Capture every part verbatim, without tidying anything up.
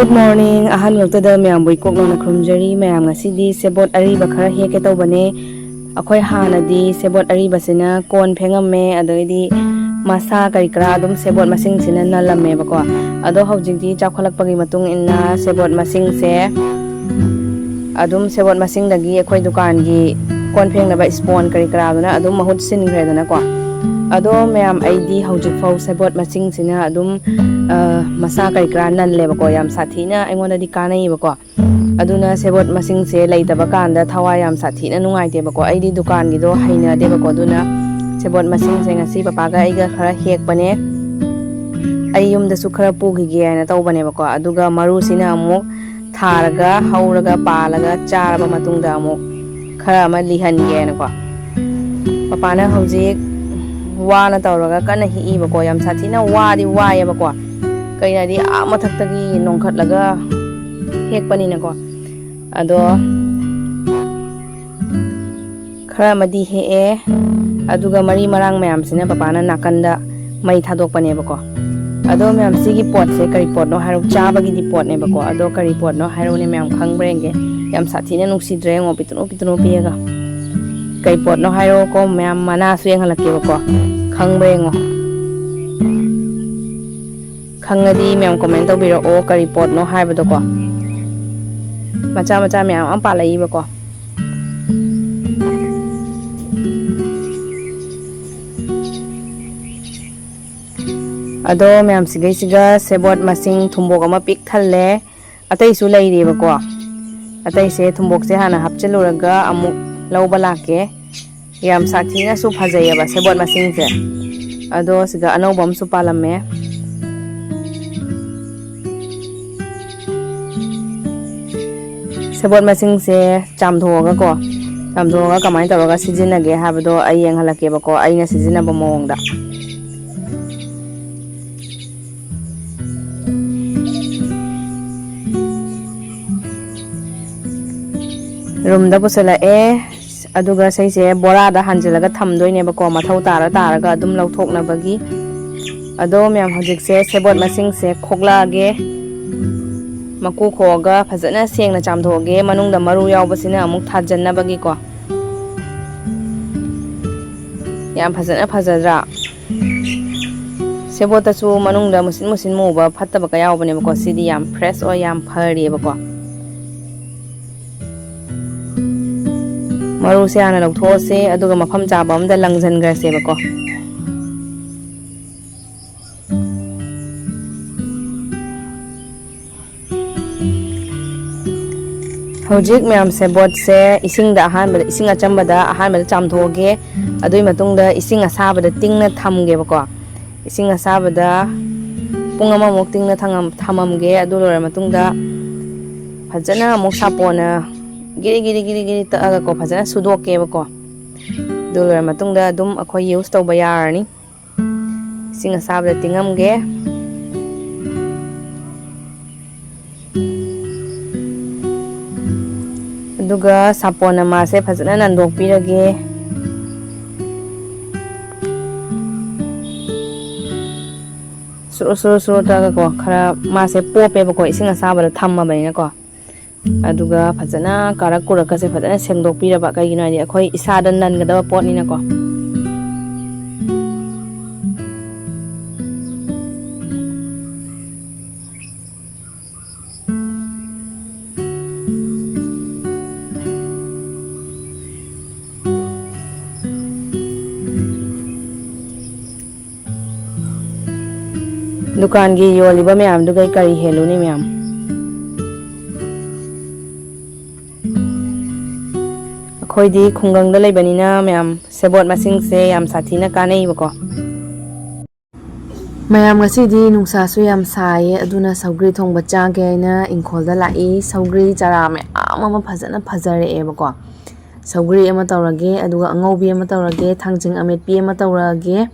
Good morning. ꯑꯍꯥꯟꯕꯃꯛꯇꯗ ꯃꯌꯥꯝꯕꯨ ꯏꯀꯣꯛ ꯅꯧꯅ ꯈꯨꯔꯨꯝꯖꯔꯤ꯫ ꯃꯌꯥꯝ, ꯉꯁꯤꯗꯤ ꯁꯦꯕꯣꯠ ꯑꯔꯤꯕ ꯈꯔ ꯍꯦꯛꯀꯦ ꯇꯧꯕꯅꯦ꯫ ꯑꯩꯈꯣꯏ ꯍꯥꯟꯅꯗꯤ ꯁꯦꯕꯣꯠ ꯑꯔꯤꯕꯁꯤꯅ ꯀꯣꯟ ꯐꯦꯡꯉꯝꯃꯦ, ꯑꯗꯩꯗꯤ ꯃꯁꯥ ꯀꯔꯤ ꯀꯔꯥ ꯑꯗꯨꯝ ꯁꯦꯕꯣꯠ ꯃꯁꯤꯡꯁꯤꯅ ꯅꯜꯂꯝꯃꯦꯕꯀꯣ꯫ ꯑꯗꯣ ꯍꯧꯖꯤꯛꯇꯤ ꯆꯥꯎꯈꯠꯂꯛꯄꯒꯤ ꯃꯇꯨꯡ ꯏꯟꯅ ꯁꯦꯕꯣꯠ ꯃꯁꯤꯡꯁꯦ ꯑꯗꯨꯝ ꯁꯦꯕꯣꯠ ꯃꯁꯤꯡꯗꯒꯤ ꯑꯩꯈꯣꯏ ꯗꯨꯀꯥꯟꯒꯤ ꯀꯣꯟ ꯐꯦꯡꯅꯕ ꯏꯁꯄꯣꯟ ꯀꯔꯤ ꯀꯔꯥꯗꯨꯅ ꯑꯗꯨꯝ ꯃꯍꯨꯠ ꯁꯤꯟꯈ꯭ꯔꯦꯗꯅꯀꯣ꯫ ꯑꯗꯣ ꯃꯌꯥꯝ, ꯑꯩꯗꯤ ꯍꯧꯖꯤꯛꯐꯥꯎ ꯁꯦꯕꯣꯠ ꯃꯁꯤꯡꯁꯤꯅ ꯑꯗꯨꯝ, ꯑ, ꯃꯁꯥ ꯀꯔꯤ ꯀꯔꯥ ꯅꯜꯂꯦꯕꯀꯣ, ꯌꯥꯝ ꯁꯥꯊꯤꯅ ꯑꯩꯉꯣꯟꯗꯗꯤ ꯀꯥꯟꯅꯩꯌꯦꯕꯀꯣ꯫ ꯑꯗꯨꯅ ꯁꯦꯕꯣꯠ ꯃꯁꯤꯡꯁꯦ ꯂꯩꯇꯕ ꯀꯥꯟꯗ ꯊꯋꯥꯏ ꯌꯥꯝ ꯁꯥꯊꯤꯅ ꯅꯨꯡꯉꯥꯏꯇꯦꯕꯀꯣ꯫ ꯑꯩꯗꯤ ꯗꯨꯀꯥꯟꯒꯤꯗꯣ ꯍꯩꯅꯗꯦꯕꯀꯣ꯫ ꯑꯗꯨꯅ ꯁꯦꯕꯣꯠ ꯃꯁꯤꯡꯁꯦ ꯉꯁꯤ ꯄꯄꯥꯒ ꯑꯩꯒ ꯈꯔ ꯍꯦꯛꯄꯅꯦ꯫ ꯑꯩ ꯌꯨꯝꯗꯁꯨ ꯈꯔ ꯄꯨꯈꯤꯒꯦ ꯍꯥꯏꯅ ꯇꯧꯕꯅꯦꯕꯀꯣ꯫ ꯑꯗꯨꯒ ꯃꯔꯨꯁꯤꯅ ꯑꯃꯨꯛ ꯊꯥꯔꯒ, ꯍꯧꯔꯒ, ꯄꯥꯜꯂꯒ, ꯆꯥꯔꯕ ꯃꯇꯨꯡꯗ ꯑꯃꯨꯛ ꯈꯔ ꯑꯃ ꯂꯤꯍꯟꯒꯦꯅꯀꯣ꯫ ꯄꯄꯥꯅ ꯍꯧꯖꯤꯛ ꯋꯥꯅ ꯇꯧꯔꯒ ꯀꯟꯅ ꯍꯦꯛꯏꯕꯀꯣ꯫ ꯌꯥꯝ ꯁꯥꯊꯤꯅ ꯋꯥꯗꯤ ꯋꯥꯏꯌꯦꯕꯀꯣ꯫ ꯀꯩꯅꯣ ꯍꯥꯏꯗꯤ, ꯑꯥ ꯃꯊꯛꯇꯒꯤ ꯅꯣꯡꯈꯠꯂꯒ ꯍꯦꯛꯄꯅꯤꯅꯀꯣ꯫ ꯑꯗꯣ ꯈꯔ ꯑꯃꯗꯤ ꯍꯦꯛꯑꯦ, ꯑꯗꯨꯒ ꯃꯔꯤ ꯃꯔꯥꯡ ꯃꯌꯥꯝꯁꯤꯅ ꯄꯄꯥꯅ ꯅꯥꯀꯟꯗ ꯃꯩ ꯊꯥꯗꯣꯛꯄꯅꯦꯕꯀꯣ꯫ ꯑꯗꯣ ꯃꯌꯥꯝ, ꯁꯤꯒꯤ ꯄꯣꯠꯁꯦ ꯀꯔꯤ ꯄꯣꯠꯅꯣ ꯍꯥꯏꯔꯣ? ꯆꯥꯕꯒꯤꯗꯤ ꯄꯣꯠꯅꯦꯕꯀꯣ꯫ ꯑꯗꯣ ꯀꯔꯤ ꯄꯣꯠꯅꯣ ꯍꯥꯏꯔꯣꯅꯦ ꯃꯌꯥꯝ, ꯈꯪꯕ꯭ꯔꯥ ꯌꯦꯡꯒꯦ꯫ ꯌꯥꯝ ꯁꯥꯊꯤꯅ ꯅꯨꯡꯁꯤꯗ꯭ꯔꯥ ꯌꯦꯡꯉꯣ, ꯄꯤꯛꯇ꯭ꯔꯨ ꯄꯤꯛꯇ꯭ꯔꯨ ꯄꯤꯛꯑꯒ꯫ ꯀꯩ ꯄꯣꯠꯅꯣ ꯍꯥꯏꯔꯣꯀꯣ ꯃꯌꯥꯝ, ꯃꯅꯥꯁꯨ ꯌꯦꯡꯍꯜꯂꯛꯀꯦꯕꯀꯣ꯫ ꯈꯪꯕ꯭ꯔꯥ ꯌꯦꯡꯉꯣ꯫ ꯈꯪꯉꯗꯤ ꯃꯌꯥꯝ comment ꯇꯧꯕꯤꯔꯛꯑꯣ, ꯀꯔꯤ ꯄꯣꯠꯅꯣ ꯍꯥꯏꯕꯗꯣꯀꯣ꯫ ꯃꯆꯥ ꯃꯆꯥ ꯃꯌꯥꯝ ꯑꯃ ꯄꯥꯜꯂꯛꯏꯕꯀꯣ꯫ ꯑꯗꯣ ꯃꯌꯥꯝ, ꯁꯤꯒꯩꯁꯤꯒ ꯁꯦꯕꯣꯠ ꯃꯁꯤꯡ ꯊꯨꯝꯕꯣꯛ ꯑꯃ ꯄꯤꯛ ꯊꯜꯂꯦ꯫ ꯑꯇꯩꯁꯨ ꯂꯩꯔꯤꯕꯀꯣ꯫ ꯑꯇꯩꯁꯦ ꯊꯨꯝꯕꯣꯛꯁꯦ ꯍꯥꯟꯅ ꯍꯥꯞꯆꯤꯜꯂꯨꯔꯒ ꯑꯃꯨꯛ ꯂꯧꯕ ꯂꯥꯛꯀꯦ꯫ ꯌꯥꯝ ꯁꯥꯊꯤꯅꯁꯨ ꯐꯖꯩꯌꯦꯕ ꯁꯦꯕꯣꯠ ꯃꯁꯤꯡꯁꯦ꯫ ꯑꯗꯣ ꯁꯤꯗ ꯑꯅꯧꯕ ꯑꯃꯁꯨ ꯄꯥꯜꯂꯝꯃꯦ꯫ ꯁꯦꯕꯣꯠ ꯃꯁꯤꯡꯁꯦ ꯆꯥꯝꯊꯣꯛꯑꯒꯀꯣ, ꯆꯥꯝꯊꯣꯛꯑꯒ ꯀꯃꯥꯏꯅ ꯇꯧꯔꯒ ꯁꯤꯖꯤꯟꯅꯒꯦ ꯍꯥꯏꯕꯗꯣ ꯑꯩ ꯌꯦꯡꯍꯜꯂꯛꯀꯦꯕꯀꯣ, ꯑꯩꯅ ꯁꯤꯖꯤꯟꯅꯕ ꯃꯑꯣꯡꯗ꯫ ꯔꯨꯝꯗ ꯄꯨꯁꯤꯜꯂꯛꯑꯦ꯫ ꯑꯗꯨꯒ ꯁꯤꯁꯦ ꯕꯣꯔꯥꯗ ꯍꯥꯟꯖꯤꯜꯂꯒ ꯊꯝꯗꯣꯏꯅꯦꯕꯀꯣ, ꯃꯊꯧ ꯇꯥꯔ ꯇꯥꯔꯒ ꯑꯗꯨꯝ ꯂꯧꯊꯣꯛꯅꯕꯒꯤ꯫ ꯑꯗꯣ ꯃꯌꯥꯝ, ꯍꯧꯖꯤꯛꯁꯦ ꯁꯦꯕꯣꯠ ꯃꯁꯤꯡꯁꯦ ꯈꯣꯛꯂꯛꯑꯒꯦ꯫ ꯃꯀꯨ ꯈꯣꯛꯑꯒ ꯐꯖꯅ ꯁꯦꯡꯅ ꯆꯥꯝꯊꯣꯛꯑꯒꯦ, ꯃꯅꯨꯡꯗ ꯃꯔꯨ ꯌꯥꯎꯕꯁꯤꯅ ꯑꯃꯨꯛ ꯊꯥꯖꯟꯅꯕꯒꯤꯀꯣ꯫ ꯌꯥꯝ ꯐꯖꯅ ꯐꯖꯗ꯭ꯔꯥ? ꯁꯦꯕꯣꯠꯇꯁꯨ ꯃꯅꯨꯡꯗ ꯃꯨꯁꯤꯟ ꯃꯨꯁꯤꯟ ꯃꯨꯕ ꯐꯠꯇꯕꯒ ꯌꯥꯎꯕꯅꯦꯕꯀꯣ꯫ ꯁꯤꯗꯤ ꯌꯥꯝ fresh ꯑꯣꯏ, ꯌꯥꯝ ꯐꯔꯤꯑꯕꯀꯣ꯫ ꯃꯔꯨꯁꯦ ꯍꯥꯟꯅ ꯂꯧꯊꯣꯛꯑꯁꯦ, ꯑꯗꯨꯒ ꯃꯐꯝ ꯆꯥꯕ ꯑꯝꯗ ꯂꯪꯁꯤꯟꯈ꯭ꯔꯁꯦꯕꯀꯣ꯫ ꯍꯧꯖꯤꯛ ꯃꯌꯥꯝ ꯁꯦꯕꯣꯠꯁꯦ ꯏꯁꯤꯡꯗ ꯑꯍꯥꯟꯕꯗ, ꯏꯁꯤꯡ ꯑꯆꯝꯕꯗ ꯑꯍꯥꯟꯕꯗ ꯆꯥꯝꯊꯣꯛꯑꯒꯦ꯫ ꯑꯗꯨꯒꯤ ꯃꯇꯨꯡꯗ ꯏꯁꯤꯡ ꯑꯁꯥꯕꯗ ꯇꯤꯡꯅ ꯊꯝꯒꯦꯕꯀꯣ꯫ ꯏꯁꯤꯡ ꯑꯁꯥꯕꯗ ꯄꯨꯡ ꯑꯃꯃꯨꯛ ꯇꯤꯡꯅ ꯊꯝꯃꯝ-, ꯊꯝꯃꯝꯒꯦ꯫ ꯑꯗꯨ ꯂꯣꯏꯔ ꯃꯇꯨꯡꯗ ꯐꯖꯅ ꯑꯃꯨꯛ ꯁꯥꯄꯣꯟꯅ ꯒꯤꯔꯤ ꯒꯤꯔꯤ ꯒꯤꯔꯤ ꯒꯤꯔꯤ ꯇꯛꯑꯒꯀꯣ, ꯐꯖꯅ ꯁꯨꯗꯣꯛꯀꯦꯕꯀꯣ꯫ ꯑꯗꯨ ꯂꯣꯏꯔ ꯃꯇꯨꯡꯗ ꯑꯗꯨꯝ ꯑꯩꯈꯣꯏ use ꯇꯧꯕ ꯌꯥꯔꯅꯤ꯫ ꯏꯁꯤꯡ ꯑꯁꯥꯕꯗ ꯇꯤꯡꯉꯝꯒꯦ꯫ ꯑꯗꯨꯒ ꯁꯥꯄꯣꯟꯅ ꯃꯥꯁꯦ ꯐꯖꯅ ꯅꯟꯗꯣꯛꯄꯤꯔꯒꯦ꯫ ꯁꯨꯔꯨ ꯁꯨꯔꯨ ꯁꯨꯔꯨ ꯇꯛꯑꯒꯀꯣ, ꯈꯔ ꯃꯥꯁꯦ ꯄꯣꯞꯄꯦꯕꯀꯣ, ꯏꯁꯤꯡ ꯑꯁꯥꯕꯗ ꯊꯝꯃꯕꯅꯤꯅꯀꯣ꯫ ꯑꯗꯨꯒ ꯐꯖꯅ ꯀꯥꯔꯛ ꯀꯨꯔꯛꯀꯁꯦ ꯐꯖꯅ ꯁꯦꯡꯗꯣꯛꯄꯤꯔꯕ, ꯀꯩꯒꯤꯅꯣ ꯍꯥꯏꯗꯤ ꯑꯩꯈꯣꯏ ꯏꯁꯥꯗ ꯅꯟꯒꯗꯕ ꯄꯣꯠꯅꯤꯅꯀꯣ꯫ ꯗꯨꯀꯥꯟꯒꯤ ꯌꯣꯜꯂꯤꯕ ꯃꯌꯥꯝꯗꯨꯒꯩ ꯀꯔꯤ ꯍꯦꯜꯂꯨꯅꯤ ꯃꯌꯥꯝ? ꯑꯩꯈꯣꯏꯗꯤ ꯈꯨꯡꯒꯪꯗ ꯂꯩꯕꯅꯤꯅ ꯃꯌꯥꯝ, ꯁꯦꯕꯣꯠ ꯃꯁꯤꯡꯁꯦ ꯌꯥꯝ ꯁꯥꯊꯤꯅ ꯀꯥꯟꯅꯩꯕꯀꯣ꯫ ꯃꯌꯥꯝ, ꯉꯁꯤꯗꯤ ꯅꯨꯡꯁꯥꯁꯨ ꯌꯥꯝ ꯁꯥꯏꯌꯦ, ꯑꯗꯨꯅ ꯁꯧꯒ꯭ꯔꯤ ꯊꯣꯡꯕ ꯆꯥꯒꯦ ꯍꯥꯏꯅ ꯏꯪꯈꯣꯜꯗ ꯂꯥꯛꯏ꯫ ꯁꯧꯒ꯭ꯔꯤ ꯆꯥꯔꯥ ꯃꯌꯥꯝ ꯑꯃ ꯐꯖꯅ ꯐꯖꯔꯛꯑꯦꯕꯀꯣ꯫ ꯁꯧꯒ꯭ꯔꯤ ꯑꯃ ꯇꯧꯔꯒꯦ, ꯑꯗꯨꯒ ꯑꯉꯧꯕꯤ ꯑꯃ ꯇꯧꯔꯒꯦ, ꯊꯥꯡꯖꯤꯡ ꯑꯃꯦꯠꯄꯤ ꯑꯃ ꯇꯧꯔꯛꯑꯒꯦ,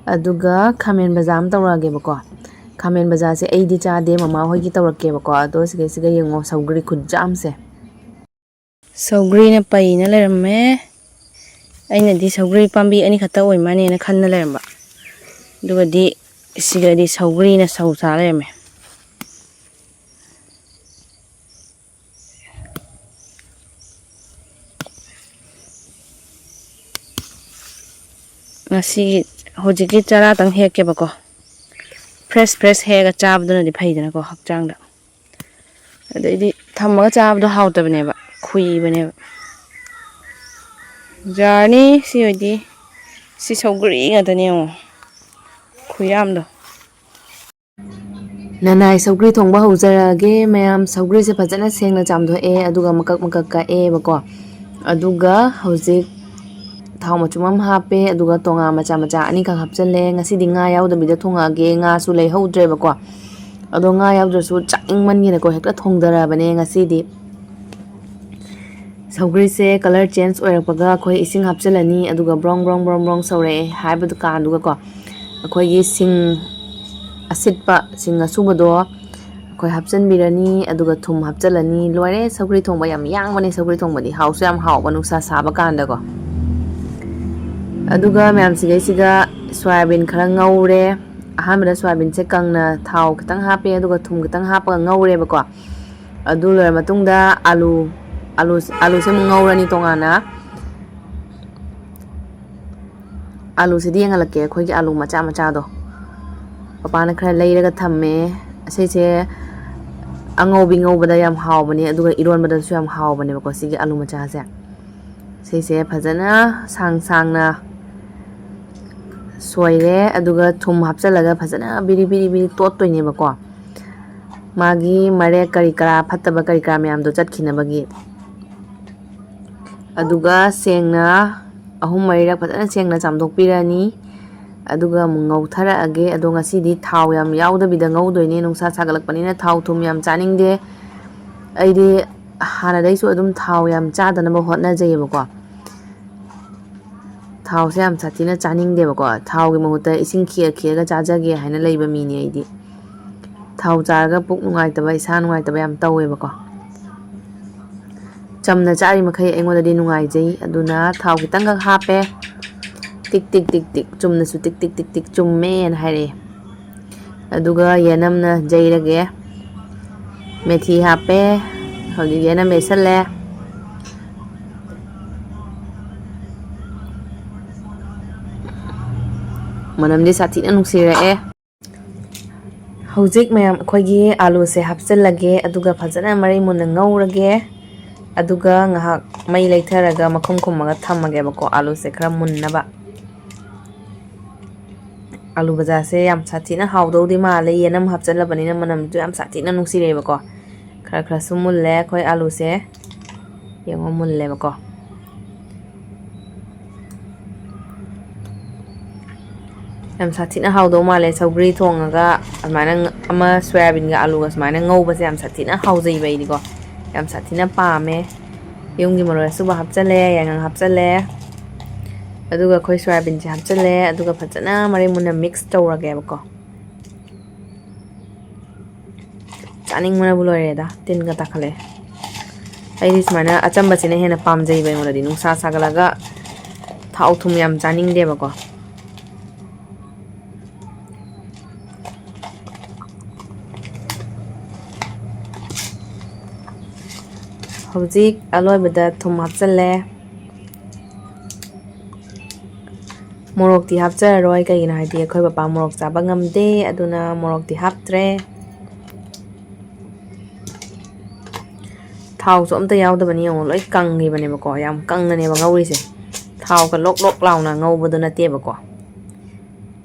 ꯑꯗꯨꯒ ꯈꯥꯃꯦꯟ ꯕꯖꯥ ꯑꯃ ꯇꯧꯔꯛꯑꯒꯦꯕꯀꯣ꯫ ꯈꯥꯃꯦꯟ ꯕꯖꯥꯁꯦ ꯑꯩꯗꯤ ꯆꯥꯗꯦ, ꯃꯃꯥ ꯍꯣꯏꯒꯤ ꯇꯧꯔꯛꯀꯦꯕꯀꯣ꯫ ꯑꯗꯣ ꯁꯤꯒꯩꯁꯤꯒ ꯌꯦꯡꯉꯣ, ꯁꯧꯒ꯭ꯔꯤ ꯈꯨꯠꯖꯥꯝꯁꯦ꯫ ꯁꯧꯒ꯭ꯔꯤꯅ ꯄꯩꯅ ꯂꯩꯔꯝꯃꯦ꯫ ꯑꯩꯅꯗꯤ ꯁꯧꯒ꯭ꯔꯤ ꯄꯥꯝꯕꯤ ꯑꯅꯤꯈꯛꯇ ꯑꯣꯏ ꯃꯥꯅꯦꯅ ꯈꯟꯅ ꯂꯩꯔꯝꯕ꯫ ꯑꯗꯨꯒꯗꯤ ꯁꯤꯗꯗꯤ ꯁꯧꯒ꯭ꯔꯤꯅ ꯁꯧ ꯁꯥ ꯂꯩꯔꯝꯃꯦ꯫ ꯉꯁꯤꯒꯤ ꯍꯧꯖꯤꯛꯀꯤ ꯆꯔꯥꯇꯪ ꯍꯦꯛꯀꯦꯕꯀꯣ꯫ ꯐ꯭ꯔꯦꯁ ꯐ꯭ꯔꯦꯁ ꯍꯦꯛꯑꯒ ꯆꯥꯕꯗꯨꯅꯗꯤ ꯐꯩꯗꯅꯀꯣ ꯍꯛꯆꯥꯡꯗ꯫ ꯑꯗꯩꯗꯤ ꯊꯝꯃꯒ ꯆꯥꯕꯗꯣ ꯍꯥꯎꯇꯕꯅꯦꯕ, ꯈꯨꯏꯕꯅꯦꯕ꯫ ꯌꯥꯔꯅꯤ꯫ ꯁꯤ ꯑꯣꯏꯗꯤ ꯁꯤ ꯁꯧꯒ꯭ꯔꯤ ꯉꯥꯛꯇꯅꯦ ꯌꯦꯡꯉꯣ, ꯈꯨꯌꯥꯝꯗꯣ꯫ ꯅꯅꯥꯏ ꯁꯧꯒ꯭ꯔꯤ ꯊꯣꯡꯕ ꯍꯧꯖꯔꯛꯑꯒꯦ ꯃꯌꯥꯝ꯫ ꯁꯧꯒ꯭ꯔꯤꯁꯦ ꯐꯖꯅ ꯁꯦꯡꯅ ꯆꯥꯝꯊꯣꯛꯑꯦ, ꯑꯗꯨꯒ ꯃꯀꯛ ꯃꯀꯛ ꯀꯛꯑꯦꯕꯀꯣ꯫ ꯑꯗꯨꯒ ꯍꯧꯖꯤꯛ ꯊꯥꯎ ꯃꯆꯨꯝ ꯑꯃ ꯍꯥꯞꯄꯦ, ꯑꯗꯨꯒ ꯇꯣꯉꯥ ꯃꯆꯥ ꯃꯆꯥ ꯑꯅꯤꯈꯛ ꯍꯥꯞꯆꯤꯜꯂꯦ꯫ ꯉꯁꯤꯗꯤ ꯉꯥ ꯌꯥꯎꯗꯕꯤꯗ ꯊꯣꯡꯉꯛꯑꯒꯦ, ꯉꯥꯁꯨ ꯂꯩꯍꯧꯗ꯭ꯔꯦꯕꯀꯣ꯫ ꯑꯗꯣ ꯉꯥ ꯌꯥꯎꯗ꯭ꯔꯁꯨ ꯆꯥꯅꯤꯡꯃꯟꯒꯤꯅꯀꯣ ꯍꯦꯛꯇ ꯊꯣꯡꯗꯔꯕꯅꯦ ꯉꯁꯤꯗꯤ꯫ ꯁꯧꯒ꯭ꯔꯤꯁꯦ ꯀꯂꯔ ꯆꯦꯟꯖ ꯑꯣꯏꯔꯛꯄꯒ ꯑꯩꯈꯣꯏ ꯏꯁꯤꯡ ꯍꯥꯞꯆꯤꯜꯂꯅꯤ, ꯑꯗꯨꯒ ꯕ꯭ꯔꯣꯡ ꯕ꯭ꯔꯣꯡ ꯕ꯭ꯔꯣꯡ ꯕ꯭ꯔꯣꯡ ꯁꯧꯔꯛꯑꯦ ꯍꯥꯏꯕꯗꯨ ꯀꯥꯟꯗꯨꯒꯀꯣ ꯑꯩꯈꯣꯏꯒꯤ ꯁꯤꯡ ꯑꯁꯤꯠꯄ, ꯁꯤꯡ ꯑꯁꯨꯕꯗꯣ ꯑꯩꯈꯣꯏ ꯍꯥꯞꯆꯤꯟꯕꯤꯔꯅꯤ, ꯑꯗꯨꯒ ꯊꯨꯝ ꯍꯥꯞꯆꯤꯜꯂꯅꯤ꯫ ꯂꯣꯏꯔꯦ, ꯁꯧꯒ꯭ꯔꯤ ꯊꯣꯡꯕ ꯌꯥꯝ ꯌꯥꯡꯕꯅꯦ꯫ ꯁꯧꯒ꯭ꯔꯤ ꯊꯣꯡꯕꯗꯤ ꯍꯥꯎꯁꯨ ꯌꯥꯝ ꯍꯥꯎꯕ ꯅꯨꯡꯁꯥ ꯁꯥꯕ ꯀꯥꯟꯗꯀꯣ꯫ ꯑꯗꯨꯒ ꯃꯌꯥꯝꯁꯤꯒꯩꯁꯤꯒ ꯁꯣꯌꯥꯕꯤꯟ ꯈꯔ ꯉꯧꯔꯦ꯫ ꯑꯍꯥꯟꯕꯗ ꯁꯣꯌꯥꯕꯤꯟꯁꯦ ꯀꯪꯅ ꯊꯥꯎ ꯈꯤꯇꯪ ꯍꯥꯞꯄꯦ, ꯑꯗꯨꯒ ꯊꯨꯝ ꯈꯤꯇꯪ ꯍꯥꯞꯄꯒ ꯉꯧꯔꯦꯕꯀꯣ꯫ ꯑꯗꯨ ꯂꯣꯏꯔ ꯃꯇꯨꯡꯗ ꯑꯥꯂꯨ, ꯑꯥꯂꯨ, ꯑꯥꯂꯨꯁꯦ ꯑꯃꯨꯛ ꯉꯧꯔꯅꯤ ꯇꯣꯉꯥꯟꯅ꯫ ꯑꯥꯂꯨꯁꯤꯗꯤ ꯌꯦꯡꯍꯜꯂꯛꯀꯦ, ꯑꯩꯈꯣꯏꯒꯤ ꯑꯥꯂꯨ ꯃꯆꯥ ꯃꯆꯥꯗꯣ꯫ ꯄꯄꯥꯅ ꯈꯔ ꯂꯩꯔꯒ ꯊꯝꯃꯦ꯫ ꯑꯁꯤꯁꯦ ꯑꯉꯧꯕꯤ ꯉꯧꯕꯗ ꯌꯥꯝ ꯍꯥꯎꯕꯅꯦ, ꯑꯗꯨꯒ ꯏꯔꯣꯟꯕꯗꯁꯨ ꯌꯥꯝ ꯍꯥꯎꯕꯅꯦꯕꯀꯣ, ꯁꯤꯒꯤ ꯑꯥꯂꯨ ꯃꯆꯥꯁꯦ꯫ ꯁꯤꯁꯦ ꯐꯖꯅ ꯁꯥꯡ ꯁꯥꯡꯅ ꯁꯣꯏꯔꯦ, ꯑꯗꯨꯒ ꯊꯨꯝ ꯍꯥꯞꯆꯤꯜꯂꯒ ꯐꯖꯅ ꯕꯤꯔꯤ ꯕꯤꯔꯤ ꯕꯤꯔꯤ ꯇꯣꯠꯇꯣꯏꯅꯦꯕꯀꯣ꯫ ꯃꯥꯒꯤ ꯃꯔꯦꯛ ꯀꯔꯤ ꯀꯔꯥ, ꯐꯠꯇꯕ ꯀꯔꯤ ꯀꯔꯥ ꯃꯌꯥꯝꯗꯣ ꯆꯠꯈꯤꯅꯕꯒꯤ꯫ ꯑꯗꯨꯒ ꯁꯦꯡꯅ ꯑꯍꯨꯝ ꯃꯔꯤꯔꯛ ꯐꯖꯅ ꯁꯦꯡꯅ ꯆꯥꯝꯊꯣꯛꯄꯤꯔꯅꯤ꯫ ꯑꯗꯨꯒ ꯑꯃꯨꯛ ꯉꯧꯊꯔꯛꯑꯒꯦ꯫ ꯑꯗꯣ ꯉꯁꯤꯗꯤ ꯊꯥꯎ ꯌꯥꯝ ꯌꯥꯎꯗꯕꯤꯗ ꯉꯧꯗꯣꯏꯅꯦ꯫ ꯅꯨꯡꯁꯥ ꯁꯥꯒꯠꯂꯛꯄꯅꯤꯅ ꯊꯥꯎ ꯊꯨꯝ ꯌꯥꯝ ꯆꯥꯅꯤꯡꯗꯦ꯫ ꯑꯩꯗꯤ ꯍꯥꯟꯅꯗꯩꯁꯨ ꯑꯗꯨꯝ ꯊꯥꯎ ꯌꯥꯝ ꯆꯥꯗꯅꯕ ꯍꯣꯠꯅꯖꯩꯌꯦꯕꯀꯣ꯫ ꯊꯥꯎꯁꯦ ꯌꯥꯝ ꯁꯥꯊꯤꯅ ꯆꯥꯅꯤꯡꯗꯦꯕꯀꯣ꯫ ꯊꯥꯎꯒꯤ ꯃꯍꯨꯠꯇ ꯏꯁꯤꯡ ꯈꯤꯛꯑ ꯈꯤꯛꯑꯒ ꯆꯥꯖꯒꯦ ꯍꯥꯏꯅ ꯂꯩꯕ ꯃꯤꯅꯦ ꯑꯩꯗꯤ꯫ ꯊꯥꯎ ꯆꯥꯔꯒ ꯄꯨꯛ ꯅꯨꯡꯉꯥꯏꯇꯕ, ꯏꯁꯥ ꯅꯨꯡꯉꯥꯏꯇꯕ ꯌꯥꯝ ꯇꯧꯋꯦꯕꯀꯣ꯫ ꯆꯝꯅ ꯆꯥꯔꯤ ꯃꯈꯩ ꯑꯩꯉꯣꯟꯗꯗꯤ ꯅꯨꯡꯉꯥꯏꯖꯩ꯫ ꯑꯗꯨꯅ ꯊꯥꯎ ꯈꯤꯇꯪꯈꯛ ꯍꯥꯞꯄꯦ꯫ ꯇꯤꯛ ꯇꯤꯛ ꯇꯤꯛ ꯇꯤꯛ, ꯆꯨꯝꯅꯁꯨ ꯇꯤꯛ ꯇꯤꯛ ꯇꯤꯛ ꯇꯤꯛ ꯆꯨꯝꯃꯦꯅ ꯍꯥꯏꯔꯛꯑꯦ꯫ ꯑꯗꯨꯒ ꯌꯦꯅꯝꯅ ꯌꯩꯔꯒꯦ꯫ ꯃꯦꯊꯤ ꯍꯥꯞꯄꯦ꯫ ꯍꯧꯖꯤꯛ ꯌꯦꯅꯝ ꯌꯩꯁꯜꯂꯦ꯫ ꯃꯅꯝꯗꯤ ꯁꯥꯊꯤꯅ ꯅꯨꯡꯁꯤꯔꯛꯑꯦ꯫ ꯍꯧꯖꯤꯛ ꯃꯌꯥꯝ ꯑꯩꯈꯣꯏꯒꯤ ꯑꯥꯂꯨꯁꯦ ꯍꯥꯞꯆꯤꯜꯂꯒꯦ, ꯑꯗꯨꯒ ꯐꯖꯅ ꯃꯔꯩ ꯃꯨꯟꯅ ꯉꯧꯔꯒꯦ꯫ ꯑꯗꯨꯒ ꯉꯥꯏꯍꯥꯛ ꯃꯩ ꯂꯩꯊꯔꯒ ꯃꯈꯨꯝ ꯈꯨꯝꯃꯒ ꯊꯝꯃꯒꯦꯕꯀꯣ, ꯑꯥꯂꯨꯁꯦ ꯈꯔ ꯃꯨꯟꯅꯕ꯫ ꯑꯥꯂꯨ ꯕꯖꯥꯁꯦ ꯌꯥꯝ ꯁꯥꯊꯤꯅ ꯍꯥꯎꯗꯧꯗꯤ ꯃꯥꯜꯂꯦ, ꯌꯦꯅꯝ ꯍꯥꯞꯆꯤꯜꯂꯕꯅꯤꯅ ꯃꯅꯝꯁꯨ ꯌꯥꯝ ꯁꯥꯊꯤꯅ ꯅꯨꯡꯁꯤꯔꯛꯑꯦꯕꯀꯣ꯫ ꯈꯔ ꯈꯔꯁꯨ ꯃꯨꯜꯂꯦ ꯑꯩꯈꯣꯏ ꯑꯥꯂꯨꯁꯦ꯫ ꯌꯦꯡꯉꯣ, ꯃꯨꯜꯂꯦꯕꯀꯣ꯫ ꯌꯥꯝ ꯁꯥꯊꯤꯅ ꯍꯥꯎꯗꯧ ꯃꯥꯜꯂꯦ ꯁꯧꯒ꯭ꯔꯤ ꯊꯣꯡꯉꯒ ꯑꯗꯨꯃꯥꯏꯅ ꯉ-, ꯑꯃ ꯁꯣꯌꯥꯕꯤꯟꯒ ꯑꯥꯂꯨꯒ ꯁꯨꯃꯥꯏꯅ ꯉꯧꯕꯁꯦ ꯌꯥꯝ ꯁꯥꯊꯤꯅ ꯍꯥꯎꯖꯩꯕ ꯑꯩꯗꯤꯀꯣ꯫ ꯌꯥꯝ ꯁꯥꯊꯤꯅ ꯄꯥꯝꯃꯦ꯫ ꯌꯨꯝꯒꯤ ꯃꯔꯣꯏ ꯑꯁꯨꯕ ꯍꯥꯞꯆꯜꯂꯦ, ꯌꯥꯏꯉꯪ ꯍꯥꯞꯆꯜꯂꯦ, ꯑꯗꯨꯒ ꯑꯩꯈꯣꯏ ꯁꯣꯌꯥꯕꯤꯟꯁꯦ ꯍꯥꯞꯆꯜꯂꯦ, ꯑꯗꯨꯒ ꯐꯖꯅ ꯃꯔꯩ ꯃꯨꯟꯅ ꯃꯤꯛꯁ ꯇꯧꯔꯒꯦꯕꯀꯣ꯫ ꯆꯥꯅꯤꯡꯕꯅꯕꯨ ꯂꯣꯏꯔꯦꯗ, ꯇꯤꯟꯒ ꯇꯥꯈꯠꯂꯛꯑꯦ꯫ ꯑꯩꯗꯤ ꯁꯨꯃꯥꯏꯅ ꯑꯆꯝꯕꯁꯤꯅ ꯍꯦꯟꯅ ꯄꯥꯝꯖꯩꯕ ꯑꯩꯉꯣꯟꯗꯗꯤ꯫ ꯅꯨꯡꯁꯥ ꯁꯥꯒꯠꯂꯒ ꯊꯥꯎ ꯊꯨꯝ ꯌꯥꯝ ꯆꯥꯅꯤꯡꯗꯦꯕꯀꯣ꯫ ꯍꯧꯖꯤꯛ ꯑꯂꯣꯏꯕꯗ ꯊꯨꯝ ꯍꯥꯞꯆꯜꯂꯦ꯫ ꯃꯣꯔꯣꯛꯇꯤ ꯍꯥꯞꯆꯔꯔꯣꯏ, ꯀꯩꯒꯤꯅꯣ ꯍꯥꯏꯗꯤ ꯑꯩꯈꯣꯏ ꯕꯕꯥ ꯃꯣꯔꯣꯛ ꯆꯥꯕ ꯉꯝꯗꯦ, ꯑꯗꯨꯅ ꯃꯣꯔꯣꯛꯇꯤ ꯍꯥꯞꯇ꯭ꯔꯦ꯫ ꯊꯥꯎꯁꯨ ꯑꯝꯇ ꯌꯥꯎꯗꯕꯅꯤ, ꯌꯦꯡꯉꯣ, ꯂꯣꯏ ꯀꯪꯉꯤꯕꯅꯦꯕꯀꯣ, ꯌꯥꯝ ꯀꯪꯅꯅꯦꯕ ꯉꯧꯔꯤꯁꯦ꯫ ꯊꯥꯎꯒ ꯂꯣꯛ ꯂꯣꯛ ꯂꯥꯎꯅ ꯉꯧꯕꯗꯣ ꯅꯠꯇꯦꯕꯀꯣ,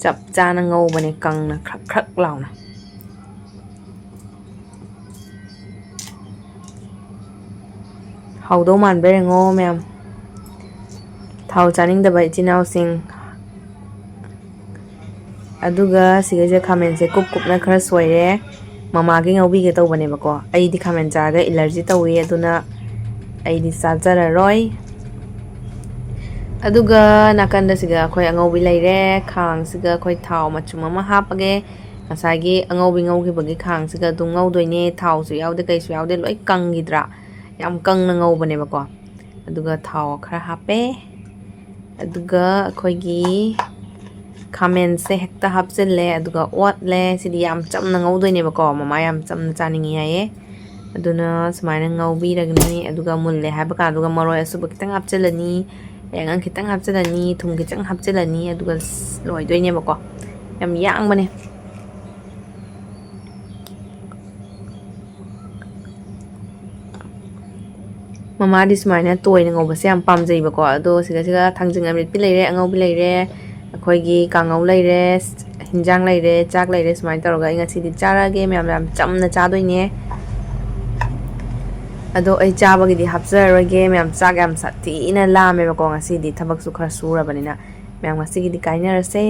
ꯆꯞ ꯆꯥꯅ ꯉꯧꯕꯅꯦ, ꯀꯪꯅ ꯈ꯭ꯔꯛ ꯈ꯭ꯔꯛ ꯂꯥꯎꯅ꯫ ꯍꯥꯎꯗꯧ ꯃꯥꯟꯕ꯭ꯔꯥ ꯌꯦꯡꯉꯣ ꯃꯌꯥꯝ, ꯊꯥꯎ ꯆꯥꯅꯤꯡꯗꯕ ꯏꯆꯤꯟ ꯏꯅꯥꯎꯁꯤꯡ꯫ ꯑꯗꯨꯒ ꯁꯤꯒꯩꯁꯦ ꯈꯥꯃꯦꯟꯁꯦ ꯀꯨꯞ ꯀꯨꯞꯅ ꯈꯔ ꯁꯣꯏꯔꯦ꯫ ꯃꯃꯥꯒꯤ ꯉꯧꯕꯤꯒꯦ ꯇꯧꯕꯅꯦꯕꯀꯣ, ꯑꯩꯗꯤ ꯈꯥꯃꯦꯟ ꯆꯥꯔꯒ ꯑꯦꯂꯔꯖꯤ ꯇꯧꯏ, ꯑꯗꯨꯅ ꯑꯩꯗꯤ ꯆꯥꯖꯔꯔꯣꯏ꯫ ꯑꯗꯨꯒ ꯅꯥꯀꯟꯗ ꯁꯤꯒ ꯑꯩꯈꯣꯏ ꯑꯉꯧꯕꯤ ꯂꯩꯔꯦ꯫ ꯈꯥꯡꯁꯤꯒ ꯑꯩꯈꯣꯏ ꯊꯥꯎ ꯃꯆꯨꯝ ꯑꯃ ꯍꯥꯞꯄꯒꯦ꯫ ꯉꯁꯥꯏꯒꯤ ꯑꯉꯧꯕꯤ ꯉꯧꯈꯤꯕꯒꯤ ꯈꯥꯡꯁꯤꯒ ꯑꯗꯨꯝ ꯉꯧꯗꯣꯏꯅꯦ꯫ ꯊꯥꯎꯁꯨ ꯌꯥꯎꯗꯦ, ꯀꯩꯁꯨ ꯌꯥꯎꯗꯦ, ꯂꯣꯏ ꯀꯪꯈꯤꯗ꯭ꯔꯥ? ꯌꯥꯝ ꯀꯪꯅ ꯉꯧꯕꯅꯦꯕꯀꯣ꯫ ꯑꯗꯨꯒ ꯊꯥꯎ ꯈꯔ ꯍꯥꯞꯄꯦ꯫ ꯑꯗꯨꯒ ꯑꯩꯈꯣꯏꯒꯤ ꯈꯥꯃꯦꯟꯁꯦ ꯍꯦꯛꯇ ꯍꯥꯞꯆꯤꯜꯂꯦ, ꯑꯗꯨꯒ ꯑꯣꯠꯂꯦ꯫ ꯁꯤꯗꯤ ꯌꯥꯝ ꯆꯝꯅ ꯉꯧꯗꯣꯏꯅꯦꯕꯀꯣ, ꯃꯃꯥ ꯌꯥꯝ ꯆꯝꯅ ꯆꯥꯅꯤꯡꯉꯤ ꯍꯥꯏꯌꯦ꯫ ꯑꯗꯨꯅ ꯁꯨꯃꯥꯏꯅ ꯉꯧꯕꯤꯔꯒꯅꯤ꯫ ꯑꯗꯨꯒ ꯃꯨꯜꯂꯦ ꯍꯥꯏꯕ ꯀꯥꯟꯗꯨꯒ ꯃꯔꯣꯏ ꯑꯁꯨꯕ ꯈꯤꯇꯪ ꯍꯥꯞꯆꯤꯜꯂꯅꯤ꯫ ꯌꯥꯏꯉꯪ ꯈꯤꯇꯪ ꯍꯥꯞꯆꯤꯜꯂꯅꯤ, ꯊꯨꯝ ꯈꯤꯇꯪ ꯍꯥꯞꯆꯤꯜꯂꯅꯤ, ꯑꯗꯨꯒ ꯂꯣꯏꯗꯣꯏꯅꯦꯕꯀꯣ꯫ ꯌꯥꯝ ꯌꯥꯡꯕꯅꯦ꯫ ꯃꯃꯥꯗꯤ ꯁꯨꯃꯥꯏꯅ ꯇꯣꯏꯅ ꯉꯧꯕꯁꯦ ꯌꯥꯝ ꯄꯥꯝꯖꯩꯕꯀꯣ꯫ ꯑꯗꯣ ꯁꯤꯗ ꯁꯤꯗ ꯊꯥꯡꯖꯤꯡ ꯑꯃꯦꯠꯄꯤ ꯂꯩꯔꯦ, ꯑꯉꯧꯕꯤ ꯂꯩꯔꯦ, ꯑꯩꯈꯣꯏꯒꯤ ꯀꯥꯡꯉꯧ ꯂꯩꯔꯦ, ꯍꯤꯟꯖꯥꯡ ꯂꯩꯔꯦ, ꯆꯥꯛ ꯂꯩꯔꯦ꯫ ꯁꯨꯃꯥꯏꯅ ꯇꯧꯔꯒ ꯑꯩ ꯉꯁꯤꯗꯤ ꯆꯥꯔꯒꯦ꯫ ꯃꯌꯥꯝ ꯌꯥꯝ ꯆꯝꯅ ꯆꯥꯗꯣꯏꯅꯦ꯫ ꯑꯗꯣ ꯑꯩ ꯆꯥꯕꯒꯤꯗꯤ ꯍꯥꯞꯆꯔꯔꯣꯏꯒꯦ꯫ ꯃꯌꯥꯝ ꯆꯥꯛ ꯌꯥꯝ ꯁꯥꯊꯤꯅ ꯂꯥꯝꯃꯦꯕꯀꯣ꯫ ꯉꯁꯤꯗꯤ ꯊꯕꯛꯁꯨ ꯈꯔ ꯁꯨꯔꯕꯅꯤꯅ꯫ ꯃꯌꯥꯝ ꯉꯁꯤꯒꯤꯗꯤ ꯀꯥꯏꯅꯔꯁꯦ꯫